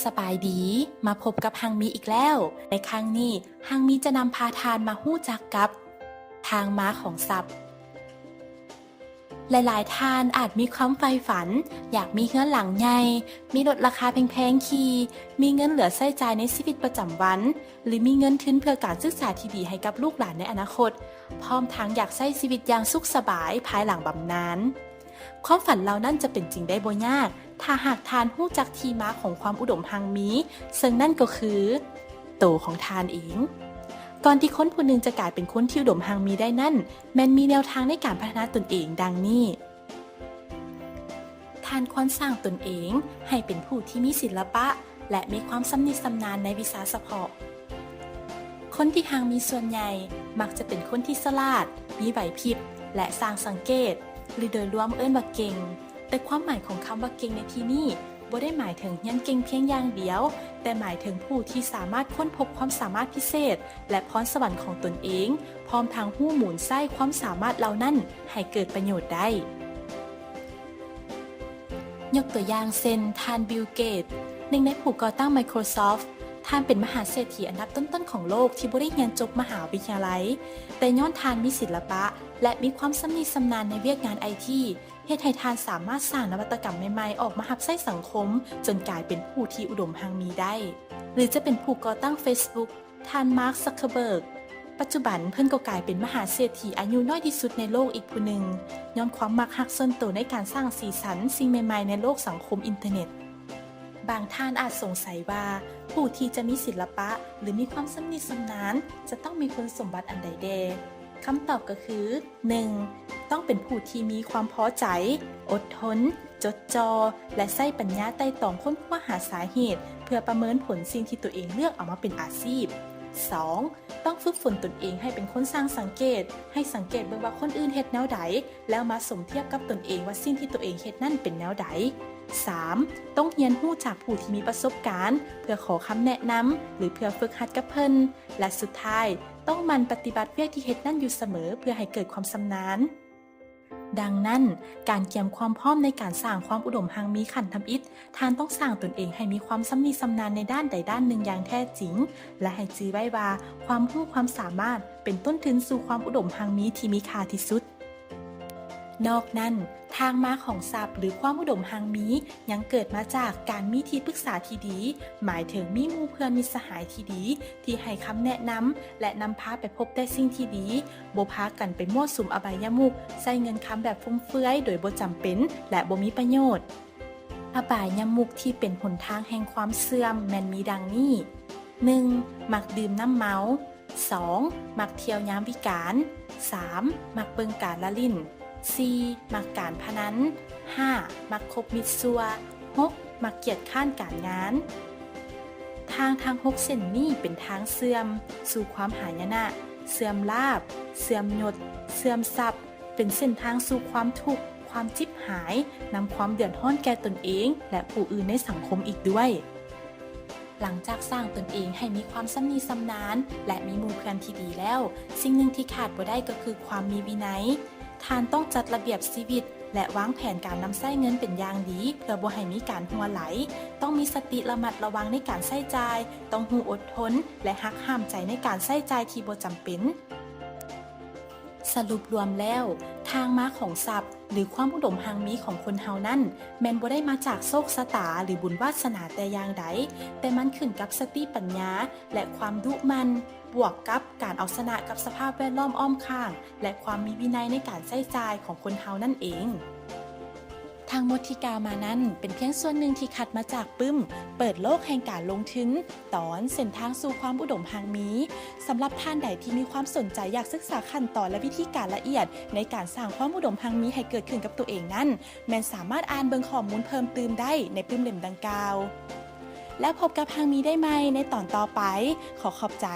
ສະບາຍດີ, ມາພົບກັບຮັງມີອີກແລ້ວ. ໃນຄັ້ງນີ້, ຮັງມີຈະນຳພາທ່ານມາຮູ້ຈັກກັບທາງມາຂອງຊັບ. ຫຼາຍໆທ່ານອາດມີຄວາມໃຝ່ຝັນ ຢາກມີເຮືອນຫຼັງໃຫຍ່, ມີລົດລາຄາແພງໆຂີ່, ມີເງິນເຫຼືອໃຊ້ຈ່າຍໃນຊີວິດປະຈຳວັນ ຫຼື ມີເງິນທຶນເພື່ອການສຶກສາທີ່ດີໃຫ້ກັບລູກຫຼານໃນອະນາຄົດ, ພ້ອມທັງຢາກໃຊ້ຊີວິດຢ່າງສຸກສະບາຍພາຍຫຼັງບຳນານ. ຄວາມຝັນເຫຼົ່ານັ້ນຈະເປັນຈິງໄດ້ບໍ່ຍາກ ຖ້າຫາກທ່ານຮູ້ຈັກທີ່ມາຂອງຄວາມອຸດົມຮັ່ງມີ, ເຊິ່ງນັ້ນກໍຄື ໂຕຂອງທ່ານເອງ. ກ່ອນທີ່ຄົນຜູ້ໜຶ່ງຈະກາຍເປັນຄົນທີ່ອຸດົມຮັ່ງມີໄດ້ນັ້ນ, ແມ່ນມີແນວທາງໃນການພັດທະນາຕົນເອງດັ່ງນີ້. ທ່ານຄວນສ້າງຕົນເອງໃຫ້ເປັນຜູ້ທີ່ມີສິລະປະ ແລະ ມີຄວາມຊຳນິຊຳນານໃນວິຊາສະເພາະ. ຄົນທີ່ຮັ່ງມີສ່ວນໃຫຍ່ມັກຈະເປັນຄົນທີ່ສະຫຼາດ, ມີໄຫວພິບ ແລະ ຊ່າງສັງເກດ ຫຼື ໂດຍລວມເອີ້ນວ່າເກັ່ງ. ແຕ່ຄວາມໝາຍຂອງຄຳວ່າເກັ່ງໃນທີ່ນີ້ ບໍ່ໄດ້ໝາຍເຖິງຮຽນເກັ່ງພຽງຢ່າງດຽວ, ແຕ່ໝາຍເຖິງຜູ້ທີ່ສາມາດຄົ້ນພົບຄວາມສາມາດພິເສດ ແລະ ພອນສະຫວັນຂອງຕົນເອງ, ພ້ອມທັງຮູ້ໝູນໃຊ້ຄວາມສາມາດເຫຼົ່ານັ້ນໃຫ້ເກີດປະໂຫຍດໄດ້. ຍົກຕົວຢ່າງເຊັ່ນ ທ່ານ ບິວ ເກດ, ໜຶ່ງໃນຜູ້ກໍ່ຕັ້ງ Microsoft. ທ່ານເປັນມະຫາເສດຖີອັນດັບຕົ້ນໆຂອງໂລກທີ່ບໍ່ໄດ້ຮຽນຈົບມະຫາວິທະຍາໄລ, ແຕ່ຍ້ອນທ່ານມີສິລະປະ ແລະ ມີຄວາມຊຳນິຊຳນານໃນວຽກງານໄອທີ, ເຮັດໃຫ້ທ່ານສາມາດສ້າງນະວັດຕະກຳໃໝ່ໆອອກມາຮັບໃຊ້ສັງຄົມ, ຈົນກາຍເປັນຜູ້ທີ່ອຸດົມຮັ່ງມີໄດ້. ຫຼື ຈະເປັນຜູ້ກໍ່ຕັ້ງ Facebook, ທ່ານ ມາກ ຊັກເຄີເບີກ. ປັດຈຸບັນເພິ່ນກໍກາຍເປັນມະຫາເສດຖີອາຍຸນ້ອຍທີ່ສຸດໃນໂລກອີກຜູ້ໜຶ່ງ, ຍ້ອນຄວາມມັກຮັກສ່ວນໂຕໃນການສ້າງສີສັນສິ່ງໃໝ່ໆໃນໂລກສັງຄົມອິນເຕີເນັດ. ບາງທ່ານອາດສົງໄສວ່າ ຜູ້ທີ່ຈະມີສິລະປະ ຫຼື ມີຄວາມຊຳນິຊຳນານ ຈະຕ້ອງມີຄຸນສົມບັດອັນໃດແດ່? ຄຳຕອບກໍຄື ໜຶ່ງ ຕ້ອງເປັນຜູ້ທີ່ມີຄວາມພໍໃຈ, ອົດທົນ, ຈົດຈ່ອ ແລະ ໃຊ້ປັນຍາໄຕ່ຕອງຄົ້ນຄວ້າຫາສາເຫດ ເພື່ອປະເມີນຜົນສິ່ງທີ່ຕົວເອງເລືອກເອົາມາເປັນອາຊີບ. ສອງ ຕ້ອງຝຶກຝົນຕົນເອງໃຫ້ເປັນຄົນຊ່າງສັງເກດ, ໃຫ້ສັງເກດເບິ່ງວ່າຄົນອື່ນເຮັດແນວໃດ ແລ້ວມາສົມທຽບກັບຕົນເອງວ່າສິ່ງທີ່ຕົວເອງເຮັດນັ້ນເປັນແນວໃດ. ສາມ ຕ້ອງຮຽນຮູ້ຈາກຜູ້ທີ່ມີປະສົບການ ເພື່ອຂໍຄຳແນະນຳ ຫຼື ເພື່ອຝຶກຫັດກັບເພິ່ນ. ແລະ ສຸດທ້າຍ ຕ້ອງໝັ່ນປະຕິບັດວຽກທີ່ເຮັດນັ້ນຢູ່ສະເໝີ ເພື່ອໃຫ້ເກີດຄວາມຊຳນານ. ດັ່ງນັ້ນ, ການກຽມຄວາມພ້ອມໃນການສ້າງຄວາມອຸດົມຮັ່ງມີຂັ້ນທຳອິດ, ທ່ານຕ້ອງສ້າງຕົນເອງໃຫ້ມີຄວາມຊຳນິຊຳນານໃນດ້ານໃດດ້ານໜຶ່ງຢ່າງແທ້ຈິງ ແລະ ໃຫ້ຈື່ໄວ້ວ່າຄວາມຮູ້ຄວາມສາມາດເປັນຕົ້ນທຶນສູ່ຄວາມອຸດົມຮັ່ງມີທີ່ມີຄ່າທີ່ສຸດ. ນອກນັ້ນ, ທາງມາຂອງຊັບ ຫຼື ຄວາມອຸດົມຮັ່ງມີ ຍັງເກີດມາຈາກການມີທີ່ປຶກສາທີ່ດີ, ໝາຍເຖິງມີໝູ່ເພື່ອນມິດສະຫາຍທີ່ດີ ທີ່ໃຫ້ຄຳແນະນຳ ແລະ ນຳພາໄປພົບແຕ່ສິ່ງທີ່ດີ, ບໍ່ພາກັນໄປມົ້ວສຸມອະບາຍະມຸກ, ໃຊ້ເງິນຄຳແບບຟຸມເຟືອຍໂດຍບໍ່ຈຳເປັນ ແລະ ບໍ່ມີປະໂຫຍດ. ອະບາຍະມຸກທີ່ເປັນຫົນທາງແຫ່ງຄວາມເສື່ອມແມ່ນມີດັ່ງນີ້, ໜຶ່ງ ມັກດື່ມນ້ຳເມົາ, ສອງ ມັກທ່ຽວຍາມວິການ, ສາມ ມັກເບິ່ງການລະຫຼິ້ນ, ສີ່ ມັກການພະນັນ, ຫ້າ ມັກຄົບມິດຊົ່ວ, ຫົກ ມັກກຽດຄ້ານການງານ. ທາງທັງຫົກເສັ້ນນີ້ເປັນທາງເສື່ອມສູ່ຄວາມຫາຍະນະ, ເສື່ອມລາບ, ເສື່ອມຍົດ, ເສື່ອມຊັບ, ເປັນເສັ້ນທາງສູ່ຄວາມທຸກ, ຄວາມຈິບຫາຍ, ນຳຄວາມເດືອດຮ້ອນແກ່ຕົນເອງ ແລະ ຜູ້ອື່ນໃນສັງຄົມອີກດ້ວຍ. ຫຼັງຈາກສ້າງຕົນເອງໃຫ້ມີຄວາມຊຳນິຊຳນານ ແລະ ມີໝູ່ເພື່ອນທີ່ດີແລ້ວ, ສິ່ງໜຶ່ງທີ່ຂາດບໍ່ໄດ້ກໍຄືຄວາມມີວິໄນ. ທ່ານຕ້ອງຈັດລະບຽບຊີວິດ ແລະ ວາງແຜນການນຳໃຊ້ເງິນເປັນຢ່າງດີ ເພື່ອບໍ່ໃຫ້ມີການຮົ່ວໄຫຼ. ຕ້ອງມີສະຕິລະມັດລະວັງໃນການໃຊ້ຈ່າຍ, ຕ້ອງຮູ້ອົດທົນ ແລະ ຫັກຫ້າມໃຈໃນການໃຊ້ຈ່າຍທີ່ບໍ່ຈຳເປັນ. ສະຫຼຸບລວມແລ້ວ, ທາງມາຂອງຊັບ ຫຼື ຄວາມອຸດົມຮັ່ງມີຂອງຄົນເຮົານັ້ນ ແມ່ນບໍ່ໄດ້ມາຈາກໂຊກຊະຕາ ຫຼື ບຸນວາສະໜາແຕ່ຢ່າງໃດ, ແຕ່ມັນຂຶ້ນກັບສະຕິປັນຍາ ແລະ ຄວາມດຸໝັ່ນ, ບວກກັບການເອົາຊະນະກັບສະພາບແວດລ້ອມອ້ອມຂ້າງ ແລະ ຄວາມມີວິໄນໃນການໃຊ້ຈ່າຍຂອງຄົນເຮົານັ້ນເອງ. ທັງໝົດທີ່ກ່າວມານັ້ນ ເປັນພຽງສ່ວນໜຶ່ງທີ່ຄັດມາຈາກປຶ້ມເປີດໂລກແຫ່ງການລົງທຶນ ຕອນເສັ້ນທາງສູ່ຄວາມອຸດົມຮັ່ງມີ. ສຳລັບທ່ານໃດທີ່ມີຄວາມສົນໃຈຢາກສຶກສາຂັ້ນຕອນ ແລະ ວິທີການລະອຽດໃນການສ້າງຄວາມອຸດົມຮັ່ງມີໃຫ້ເກີດຂຶ້ນກັບຕົວເອງນັ້ນ, ແມ່ນສາມາດອ່ານເບິ່ງຂໍ້ມູນເພີ່ມຕື່ມໄດ້ໃນປຶ້ມເຫຼັ້ມດັ່ງກ່າວ. ແລ້ວພົບກັບຮັ່ງມີໄດ້ໃໝ່ໃນຕອນຕໍ່ໄປ. ຂໍຂອບໃຈ.